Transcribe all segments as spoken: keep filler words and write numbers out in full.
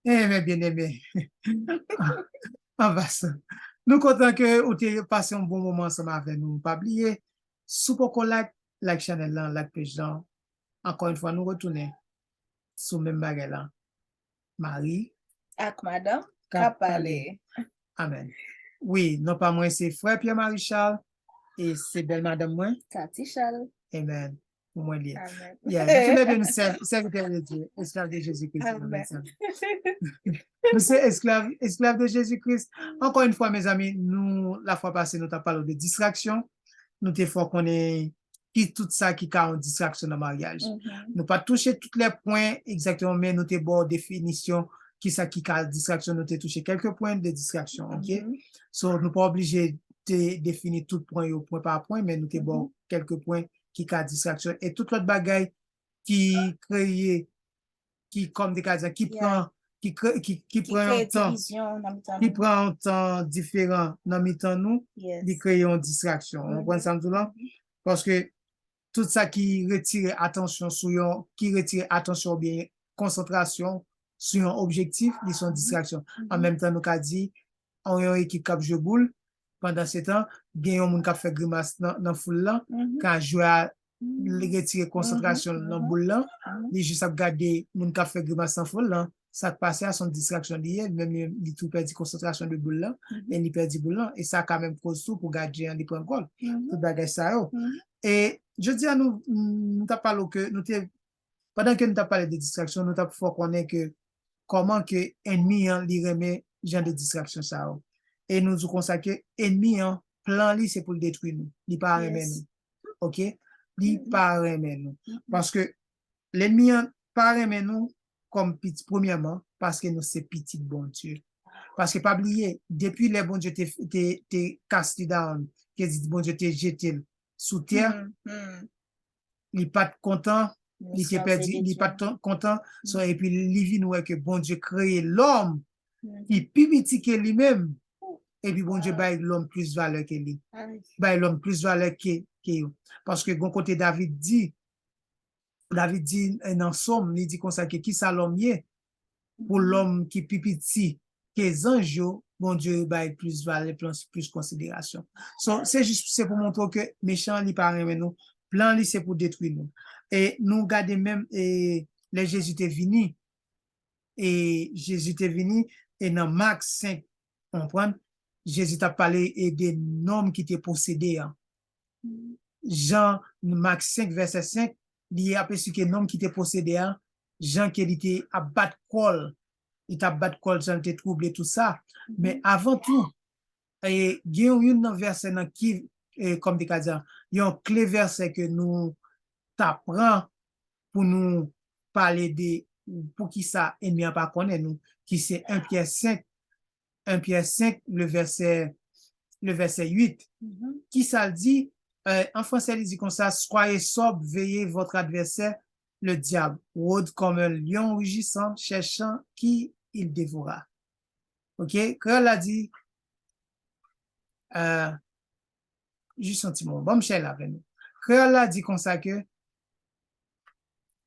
Ebyen, byeneme, an pasan, nou kontan ke ou te pase yon bon moman ansanm avè nou. Pa bliye, si w poko like, like chanèl lan, like page lan. Ankò yon fwa, nou retounen sou menm bagay la. Mari ak madanm k ap pale. Amèn. Wi, non pa mwen se frè Pierre Marie Charles e se bèl madanm mwen. Cathy Charles. Amèn. Pou mwen li ye. Amèn. Yeah, nou tou lè de nou sè- sèvitè de Dye, esklav de Jezi Kris. Amèn. Nou se esklav, esklav de Jezi Kris. Ankò yon fwa, mezanmi, nou, lafwa pase, nou t ap pale de distraksyon. Nou te fè w konnen ki tout sa ki ka yon distraksyon nan maryaj. Nou pa t touche tout lè pwen egzakteman, men nou te ba w definisyon ki sa ki ka distraksyon, nou te touche kèlke pwen de distraksyon, ok? So, nou pa oblije te defini tout pwen yo pwen pa pwen, men nou te ba w kèlke pwen ki ka distraksyon. E tout lòt bagay ki kreye, ki, kòm te ka di, ki pran, ki kre, ki, ki pran yon tan, ki pran yon tan diferan nan mitan nou, li kreye yon distraksyon. Ou konprann sa m di w la? Paske tout sa ki retire atansyon sou yon, ki retire atansyon oubyen konsantrasyon sou yon objektif, li se yon distraksyon. An menm tan, nou ka di, an yon ekip k ap jwe boul, pandan se tan, gen yon moun k ap fè grimas nan, nan foul lan, kan jwè a li retire konsantrasyon l nan boul lan, li jis ap gade moun k ap fè grimas nan foul lan, sa k pase a se yon distraksyon li ye, li menm li, li tou pèdi konsantrasyon de boul lan, e li pèdi boul lan, e sa ka menm koz tou pou gadyen an li pran gòl. Tout bagay sa yo. E jodi a nou, nou t ap pale w ke nou te, pandan ke nou t ap pale de distraksyon, nou t ap fè w konnen ke kòman ke ènmi an li renmen jan de distraksyon sa yo. E nou di w konsa ke ènmi an, plan li se pou l detwi nou. Li pa renmen nou. Ok? Li pa renmen nou. Paske lènmi an pa renmen nou kòm pitit, premyèman, paske nou se pitit Bondye. Paske pa bliye, depi lè Bondye te, te, te cast li down, ke di Bondye te jete l sou tè, li pa t kontan, li te pèdi, li pa t kontan. So, epi li vin wè ke Bondye kreye lòm ki pi piti ke li menm, epi Bondye bay lòm plis valè ke li. Bay lòm plis valè ke, ke yo. Paske gon kote David di, David di, eh, nan Sòm, li di konsa ke kisa lòm ye? Pou lòm ki pi piti ke zanj yo, Bondye bay plis valè, plis, plis konsiderasyon. So, se jis, se pou montre w ke mechan an, li pa renmen nou. Plan li se pou detwi nou. E nou gade menm, e, lè Jezi te vini, e Jezi te vini, e nan Mak senk, konprann, Jezi t ap pale, e, de nonm ki te posede an. Jan, Mak senk, vèsè senk, li ap esplike nonm ki te posede a, jan ke li te ap bat kò l, li t ap bat kò l, jan l te twouble, tou sa. Men avan tou, e, gen yon, youn nan vèsè nan ki, e, kòm te ka di a, yon kle vèsè ke nou ta pran pou nou pale de poukisa ènmi an pa konnen nou, ki se en Pyè senk, en Pyè senk, le vèsè, le vèsè uit. Kisa l di? Euh, en français, li di konsa, soyez sobre, veillez, votre adversaire, le diable, rôde comme un lion rugissant, cherchant qui il dévorera. Ok? Kreyòl la di, euh, jis yon ti moman, ban m share la avè nou. Kreyòl la di konsa ke,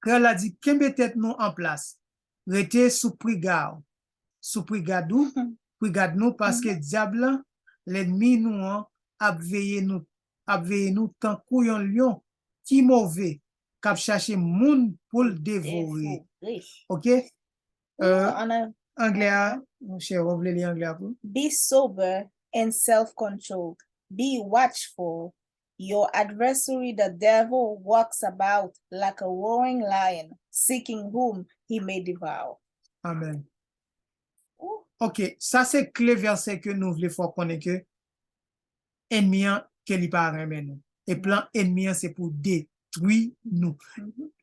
Kreyòl la di, kenbe tèt nou an plas, rete sou priga w, sou prigad ou, prigad nou, paske dyab lan, lènmi nou an, ap veye nou, ap veye nou tankou yon lyon ki move, k ap chache moun pou l devore. Ok? Euh, anglè a, monchè, ou vle li anglè a pou? Be sober and self-controlled. Be watchful. Your adversary, the devil, walks about like a roaring lion, seeking whom he may devour. Amen. Ok, sa se kle vèsè ke nou vle fè w konnen ke ènmi an, ke li pa renmen nou. E plan ènmi an se pou detwi nou.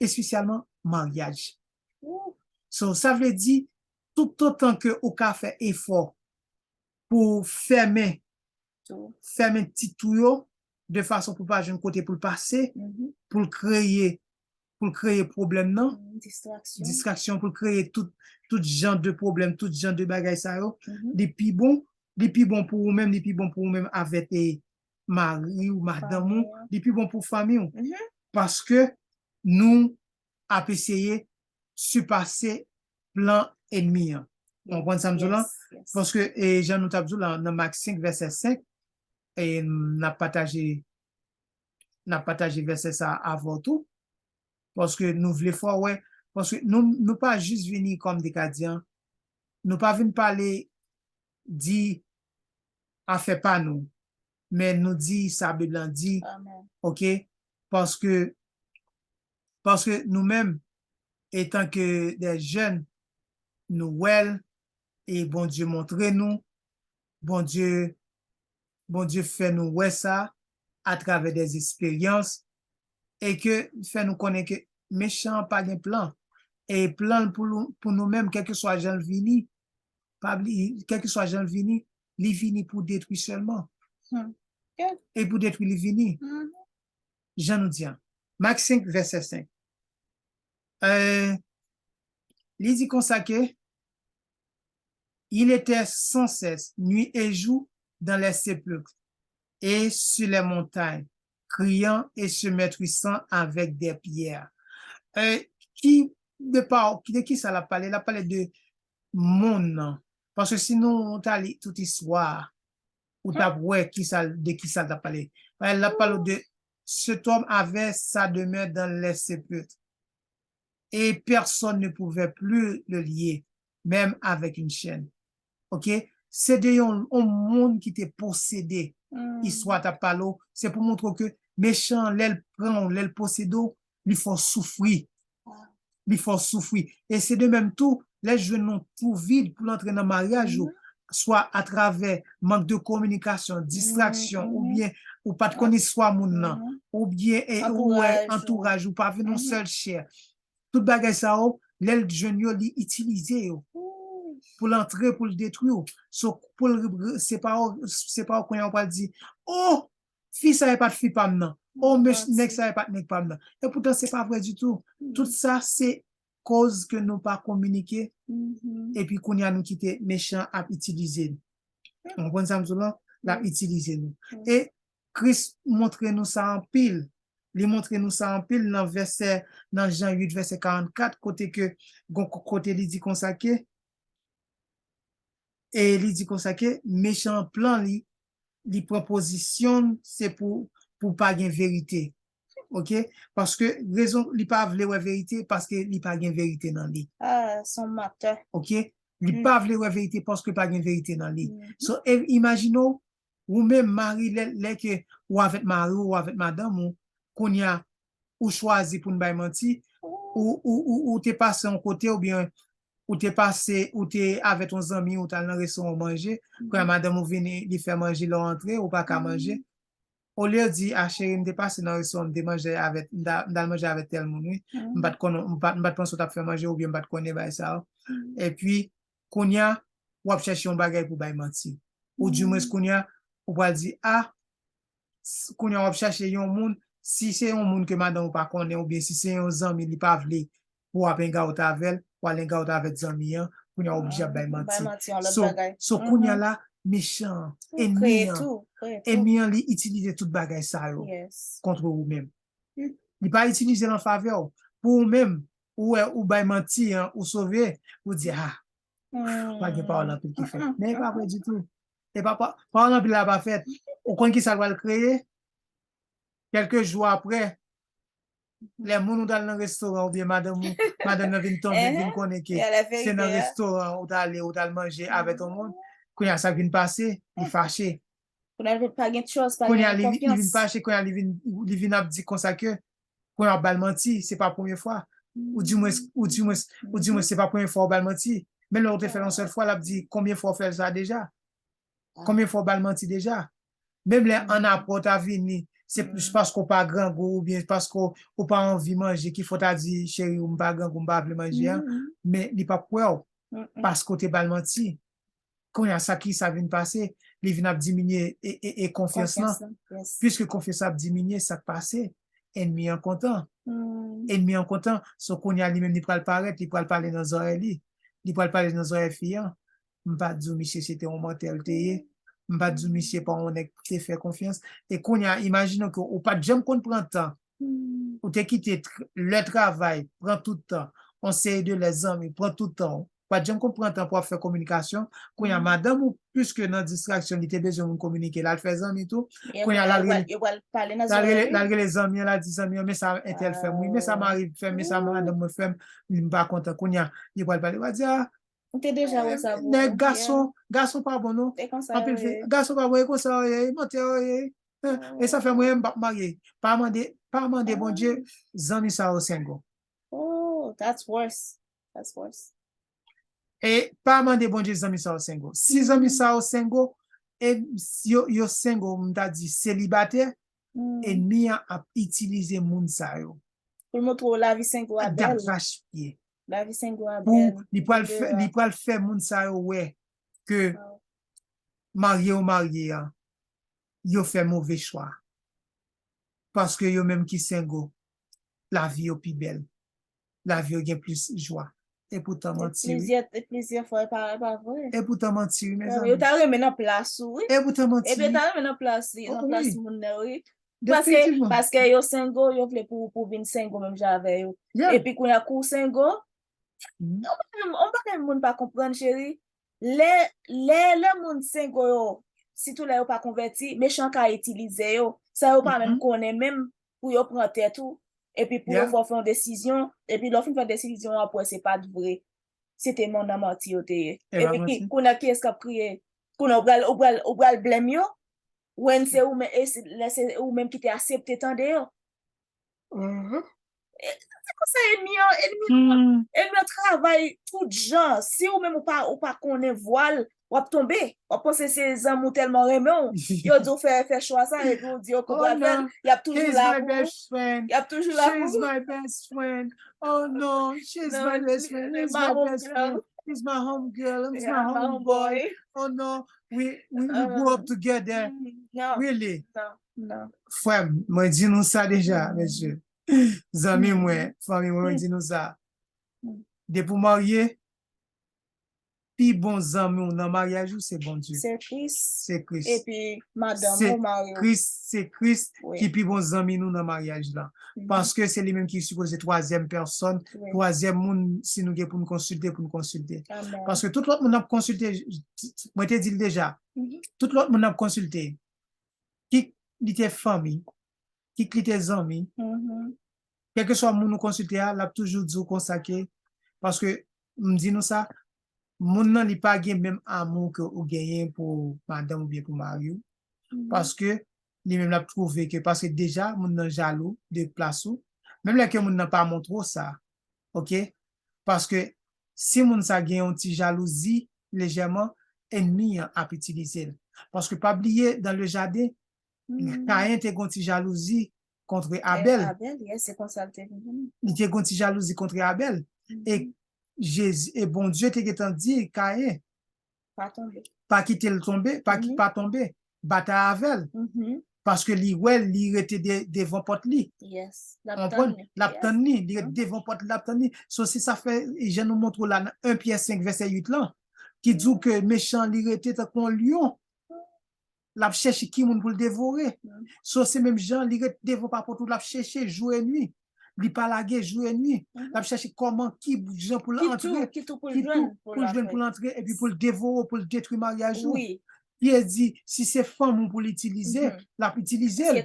Espesyalman maryaj. So, sa vle di, toutotan ke ou ka fè efò pou fèmen, fèmen ti twou yo, de fason pou pa jwenn kote pou l pase, pou l kreye, pou l kreye pwoblèm nan, distraksyon, pou l kreye tout, tout jan de pwoblèm, tout jan de bagay sa yo, li pi bon, li pi bon pou ou menm, li pi bon pou ou menm avèk, e, mari w, madanm ou, li pi bon pou fanmi w. Paske nou ap eseye sipase plan ènmi an. Ou konprann sa m di w la? Paske, e, jan nou t ap di w la, nan Mak senk, vèsè senk, e n ap pataje, n ap pataje vèsè sa avè w tou. Paske nou vle fè w wè, paske nou, nou pa jis vini kòm de gadyen, nou pa vin pale, di afè pa nou, men nou di sa Bib lan di, oke? Paske, paske nou menm, etan ke de jèn, nou wè l, e Bondye montre nou, Bondye, Bondye fè nou wè sa atravè de esperyans, e ke fè nou konnen ke mechan an pa gen plan. E plan l pou nou, pou nou menm, kèlkeswa jan l vini, pa bliye, kèlkeswa jan l vini, li vini pou detwi sèlman. E pou detwi li vini. Jan nou di an. Mak senk, vèsè senk. Euh, li di konsa ke, il était sans cesse, nuit et jour, dans les sépulcres et sur les montagnes, criant et se meurtrissant avec des pierres. Euh, ki, de pa, de ki sa l ap pale? L ap pale de moun nan. Paske si nou ta li tout istwa, ou t ap wè ki sa, de ki sa l t ap pale. L ap pale de cet homme avait sa demeure dans les sépulcres. Et personne ne pouvait plus le lier, même avec une chaîne. Oke? Se de yon, yon moun ki te posede. Istwa t ap pale w, se pou montre w ke mechan an, lè l pran w, lè l posede w, li fè w soufri. Li fè w soufri. E se de menm tou, lè l jwenn yon twou vid pou l antre nan maryaj ou, swa atravè mank de kominikasyon, distraksyon, oubyen ou pa t konn istwa moun nan, oubyen e, ou wè antouraj ou pa vin yon sèl chè. Tout bagay sa yo, lè l jwenn yo, li itilize yo pou l antre, pou l detwi w. So, pou l, se pa w, se pa w kounye a w pral di, oh, fi sa e pa t fi pa m nan. Oh, nèg sa e pa t nèg pa m nan. E poutan se pa vre ditou. Tout sa se koz ke nou pa kominike. Epi kounye a nou kite mechan ap itilize nou. Ou konprann sa m di w la? L ap itilize nou. E Kris montre nou sa anpil. Li montre nou sa anpil nan vèsè, nan Jan uit, vèsè karannkat, kote ke, gon kote li di konsa ke, e li di konsa ke mechan an plan li, li pran pozisyon l, se pou, pou pa gen verite. Oke? Paske rezon, li pa vle wè verite, paske li pa gen verite nan li. Ah, se yon mantè. Oke? Li pa vle wè verite paske pa gen verite nan li. So, e, imajine w, ou menm mari, lè, lè ke ou avèk mari w, ou avèk madanm ou, kounye a, ou chwazi pou n bay manti, ou, ou, ou, ou te pase yon kote, oubyen ou te pase, ou te avèk yon zanmi, ou t al nan restoran w manje, kounye a madanm ou vini, li fè manje, lè w antre, ou pa ka manje. Olye di, a cheri, m te pase nan restoran, m te manje avèk, m ta, m t al manje avèk tèl moun, wi. M pa t konnen, m pa, m pa t panse w t ap fè manje, oubyen m pa t konnen bagay sa yo. Epi, kounye a, w ap chèche yon bagay pou bay manti. Ou di mwens kounye a, ou pral di, ah, s- kounye a w ap chache yon moun, si se yon moun ke madanm ou pa konnen, oubyen si se yon zanmi li pa vle pou w ap hangout avè l, w al hangout avèk zanmi an, kounye a w oblije ap bay manti. So, so kounye a la, mechan an, ènmi an, ènmi an, li itilize tout bagay sa yo kont ou menm. Li pa itilize l an favè w. Pou ou menm, ou wè, ou bay manti an, ou sove, ou di, ah, pa gen pawòl anpil ki fèt. Men e pa vre ditou. E pa, pa, pawòl anpil la pa fèt. Ou konn ki sa l pral kreye? Kèlke jou apre, lè moun ou t al nan restoran oubyen madanm ou, madanm nan vin tonbe, vin konnen ke se nan restoran ou t ale, ou t al manje avèk yon moun, kounye a sa k vin pase, li fache. Kounye a li pa gen trust, pa gen konfyans. Kounye a li, li vin fache, kounye a li vin, li vin ap di konsa ke, kounye a w ap ba l manti, se pa premye fwa. Ou di mwens, ou di mwens, ou di mwens se pa premye fwa w ba l manti. Men lè w te fè l yon sèl fwa, l ap di, konbyen fwa w fè l sa deja? Konbyen fwa w ba l manti deja? Menm lè an apre w ta vini, se plis paske w pa grangou oubyen paske w pa anvi manje ki fè w ta di, cheri, m pa grangou, m pa vle manje a. Men li p ap kwè w paske w te ba l manti. Kounye a, sa ki sa vin pase? Li vin ap diminye e, e, e konfyans lan. Piske konfyans lan ap diminye, sa k pase? Ènmi an kontan. Ènmi an kontan. So kounye a, li menm, li pral parèt, li pral pale nan zòrèy li. Li pral pale nan zòrèy fi an. M pa t di w misye se te yon mantè l te ye. M pa t di w misye pa yon nèg ki te fè konfyans. E kounye a, imajine w ke ou pa t janm konn pran tan. Ou te kite tr- lè travay, pran tout tan. On seri de lè zanmi, pran tout tan w. pa t janm konn pran tan pou ap fè kominikasyon. Kounye a, madanm ou, piske nan distraksyon, li te bezwen moun kominike, l al fè zanmi tou. Kounye a, l al rele, l al rele zanmi an, l al di zanmi an, men sa entèl fè m, wi, men sa mari fè m, men sa madanm mwen fè m, m pa kontan. Kounye a, li pral pale, li pral di, a, Ou te deja wè sa pou ou. Nèg gason, gason pa bon non. Anpil fi, gason pa bon, e konsa yo ye, e mantè yo ye. E sa fè mwen menm m p ap marye. Pa mande, pa mande Bondye zanmi sa yo sengo. Oh, that's worse. That's worse. E pa mande Bondye zanmi sa yo sengo. Si zanmi sa yo sengo, e yo, yo sengo, m ta di selibatè, enmi an ap itilize moun sa yo. Pou l montre w lavi sengo a bèl. Darache pye. Lavi sengo a bèl. Pou li pral fè, li pral fè moun sa yo wè ke marye ou marye an, yo fè move chwa. Paske yo menm ki sengo, lavi yo pi bèl. Lavi yo gen plis jwa. E poutan manti wi. Plizyè, plizyè fwa e pa, e pa vre. E poutan manti wi, mezanmi. Yo ta renmen nan plas ou wi. E poutan manti wi. Epi yo ta renmen nan plas, nan plas moun nan wi. Paske, paske yo sengo, yo vle pou, pou vin sengo menm jan avè yo. Epi kounye a kou sengo, on bagay, on bagay moun pa konprann, cheri. Lè, lè, lè moun sengo yo, sitou lè yo pa konvèti, mechan ka itilize yo, san yo pa menm konnen menm, pou yo pran tèt ou, epi pou yo fè w fè yon desizyon, epi lè w fin fè desizyon an, w ap wè se pa t vre. Se te nan manti yo te ye. Epi ki, kounye a kiyès k ap kriye? Kounye a ou pral, ou pral, ou pral blame yo? When se ou menm, e se, lè se ou menm ki te aksepte tande yo. E, se konsa enmi an, enmi an, enmi an travay tout jan. Si ou menm ou pa, ou pa konnen vwa l, w ap tonbe. W ap panse se zanmi w tèlman renmen w. Yo di w fè, fè chwa sa, epi w di yo konprann fè l. Y ap toujou la pou ou. Y ap toujou la pou ou. Oh no, she's my best friend. He's my best friend. He's my home girl. He's my home boy. Oh no, we, we, we grew up together. Really? Frè m, mwen di nou sa deja, mesye. Zanmi mwen, fanmi mwen, mwen di nou sa. Depi w marye, pi bon zanmi w nan maryaj ou se Bondye. Se Kris. Se Kris. Epi madanm ou, mari w. Kris, se Kris ki pi bon zanmi nou nan maryaj la. Paske se li menm ki sipoze twazyèm pèsòn, twazyèm moun, si nou gen pou n konsilte, pou n konsilte. Paske tout lòt moun n ap konsilte, mwen te di l deja, tout lòt moun n ap konsilte, kit li te fanmi, kit li te zanmi, kèlkeswa moun ou konsilte a, l ap toujou di w konsa ke, paske m di nou sa, moun nan li pa gen menm amou ke ou genyen pou madanm oubyen pou mari w. Paske li menm l ap twouve ke, paske deja moun nan jalou de plas ou, menm lè ke moun nan pa montre w sa, oke? Paske si moun sa gen yon ti jalouzi lejèman, enmi an ap itilize l. Paske pa bliye, dans le jardin, Kayen te gen yon ti jalouzi kont Abèl. Li te gen yon ti jalouzi kont Abèl. E Jezi, e Bondye te gentan di Kayen, pa kite l tonbe, pa ki pa tonbe, batay avè l. Paske li wè l, li rete de, devan pòt li. Konprann? L ap tann li. Li rete devan pòt li, l ap tann li. So, se sa fè, jan nou montre w la nan en Pyè senk vèsè uit lan, ki di w ke mechan an, li rete tankou yon lyon. L ap chèche ki moun pou l devore. So, se menm jan, li ret devan pa pòt ou, l ap chèche jou e nwi. Li pa lage jou e nwi. L ap chèche kòman, ki jan pou l antre, ki tou pou l jwenn pou l antre, epi pou l devore w, pou l detwi maryaj ou. Li di, si se fanm ou pou l itilize, l ap itilize l.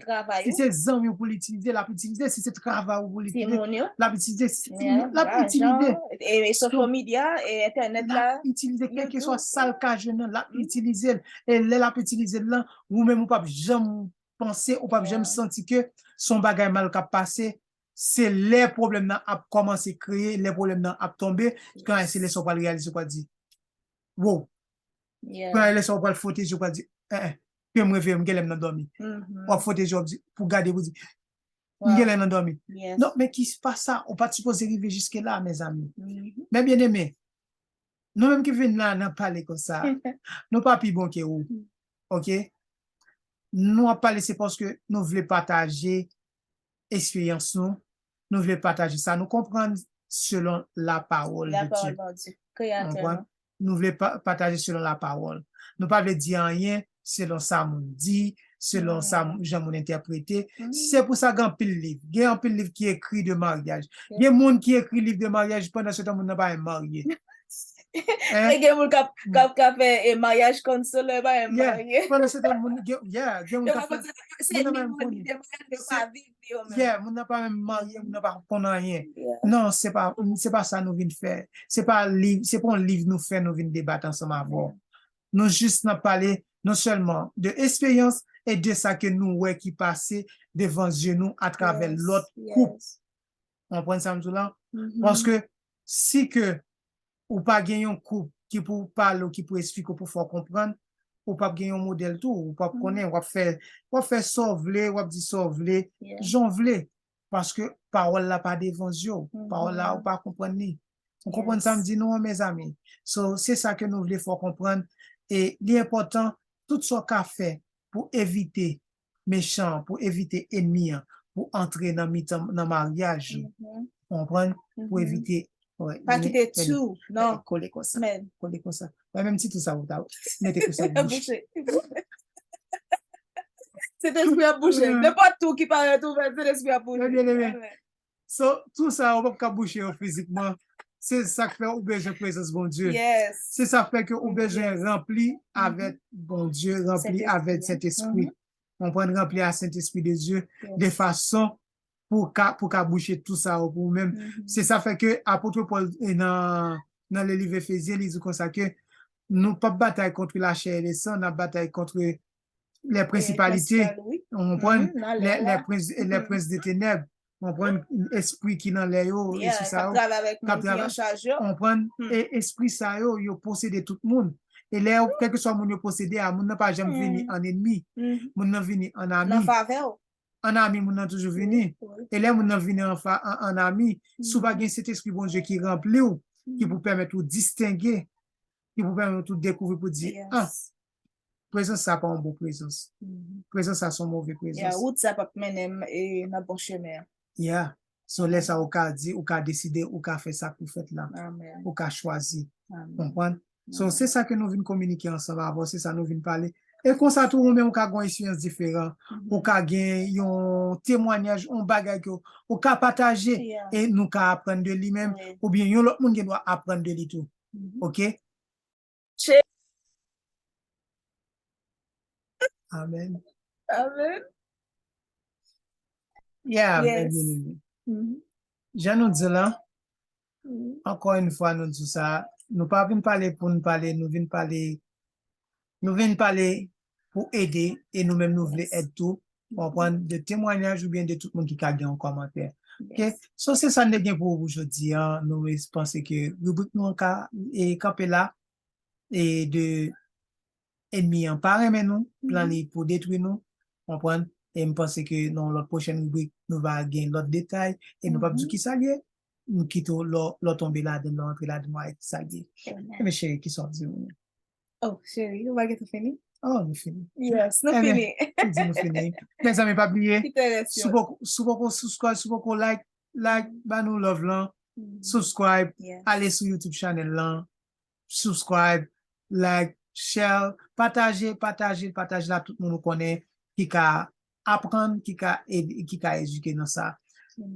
Si se zanmi w pou l itilize, l ap itilize. Si se travay ou pou l itilize, l ap itilize. Si se timoun yo, l ap itilize. E social media, e entènèt la, l ap itilize, kèlkeswa sa l ka jwenn nan, l ap itilize l. E lè l ap itilize l lan, ou menm ou p ap janm panse, ou p ap janm santi ke se yon bagay mal k ap pase. Se lè pwoblèm nan ap kòmanse kreye, lè pwoblèm nan ap tonbe, kan se lè sa w pral reyalize, w pral di, wow. Kan lè sa w pral fwote je w, pral di, en, en, ke m reve, m genlè m nan dòmi. W ap fwote je w, w ap di, pou gade, pou di, m genlè nan dòmi. Non, men ki pa sa, ou pa t sipoze rive jiske la, mezanmi. Men byeneme, nou menm ki vin la, n ap pale konsa, nou pa pi bon ke ou. Oke? Nou ap pale, se paske nou vle pataje eksperyans nou, nou vle pataje sa nou konprann selon la pawòl de Dye. Nou vle pa, pataje selon la pawòl. Nou pa vle di anyen selon sa moun di, selon sa moun, jan moun entèprete. Se pou sa gen anpil liv. Gen anpil liv ki ekri de maryaj. Gen moun ki ekri liv de maryaj pandan se tan moun nan pa menm marye. Gen moun k ap k ap ka fè e maryaj counselor pa menm marye. Pandan se tan moun gen yeah, gen moun k ap fè moun nan pa menm konnen. Yo pa konn se maryaj yo pa viv li yo menm. Yeah, moun nan pa menm marye, moun nan pa konn anyen. Non, se pa se pa sa nou vin fè. Se pa liv, se pa yon liv nou fè nou vin debat ansanm avè w. Nou jis n ap pale non sèlman de esperyans e de sa ke nou wè ki pase devan zye nou atravè lòt koup. Ou konprann sa m di w la? Paske si ke ou pa gen yon koup ki pou pale w, ki pou esplike w, pou fè w konprann, ou p ap gen yon modèl tou, ou p ap konnen, w ap fè w ap fè sa w vle, w ap di sa w vle, jan w vle. Paske pawòl la pa devan zye w. Pawòl la ou pa konprann li. Ou konprann sa m di nou an, mezanmi? So, se sa ke nou vle fè w konprann. E li enpòtan, tout sa w ka fè pou evite mechan an, pou evite enmi an, pou antre nan mitan, nan maryaj ou. Ou konprann? Pou evite. Pa kite tou, non. Kole konsa. Kole konsa. Wè, menm ti tou sa ou ta mete konsa bouch. Sentespri ap bouche. Nenpòt tou ki parèt ouvè, Sentespri ap bouche. Byen eme. So, tou sa yo p ap ka bouche yo fizikman. Se sa k fè ou bezwen prezans Bondye. Se sa k fè ke ou bezwen ranpli avèk Bondye, ranpli avèk Sentespri. Konprann, ranpli a Sentespri de Dye de fason pou ka pou ka bouche tou sa yo pou ou menm. Se sa fè ke apot Pòl e nan nan le liv Efezyen, li di konsa ke nou p ap batay kont lachè e lesan, n ap batay kont les principalités, ou konprann, les, les princes, les princes de ténèbres, ou konprann, espri ki nan lè yo, espri sa yo, k ap travay, ou konprann, e espri sa yo, yo posede tout moun. E lè yo, kèlkeswa moun yo posede a, moun nan pa janm vini an enmi, moun nan vini an ami. An ami, moun nan toujou vini. E lè moun nan vini an, an, an ami, si w pa gen Sentespri Bondye ki ranpli w, ki pou pèmèt ou distenge, ki pou pèmèt ou dekouvri pou di, ah, prezans sa pa yon bon prezans. Prezans sa se yon move prezans. Wout sa p ap mennen m e nan bon chemen an. Yeah. So lè sa ou ka di, ou ka deside, ou ka fè sa pou fèt la. Ou ka chwazi. Konprann? So se sa ke nou vin kominike ansanm avè w, se sa nou vin pale. E konsa tou ou menm ou ka gen yon eksperyans diferan. Ou ka gen yon temwanyaj, yon bagay ke ou ka pataje e nou ka aprann de li menm, oubyen yon lòt moun gen dwa aprann de li tou. Oke? Amen. Amen. Yeah, byeneme. Jan nou di la, ankò yon fwa nou di sa, nou pa vin pale pou nou pale, nou vin pale, nou vin pale pou ede e nou menm nou vle èd tou. Ou konprann, de temwanyaj oubyen de tout moun ki ka gen yon kòmantè. Oke? So se sa n te gen pou ou pou jodi a. Nou panse ke ribrik nou an ka e kanpe la. E de enmi an pa renmen nou, plan li pou detwi nou, konprann? E m panse ke nan lòt pwochèn ribrik, nou va gen lòt detay, e nou p ap di w kisa l ye, nou kite w lè w tonbe ladan l, lè w antre ladan l, w a wè kisa l ye. Ebyen cheri, kisa w ap di nou? Oh, cheri, nou pa gentan fini? Oh, nou fini. Yes, nou fini. Ebyen, nou di nou fini. Mezanmi, pa bliye, si w poko, si w poko subscribe, si w poko like, like, ba nou love lan, subscribe, ale sou YouTube channel lan, subscribe, like, share, pataje, pataje, pataje la tout moun ou konnen ki ka aprann, ki ka ede, ki ka edike nan sa.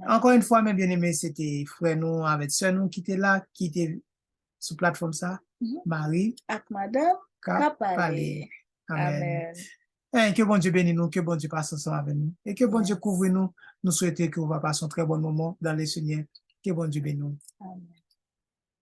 Ankò yon fwa, men byeneme, se te frè nou avèk sè nou ki te la, ki te sou platfòm sa, mari ak madanm k ap pale. Amen. Ke Bondye beni nou, ke Bondye pase ansanm avè nou, e ke Bondye kouvri nou. Nou swete ke w va pase yon trè bon moman dans le Seigneur. Ke Bondye beni w. Amen.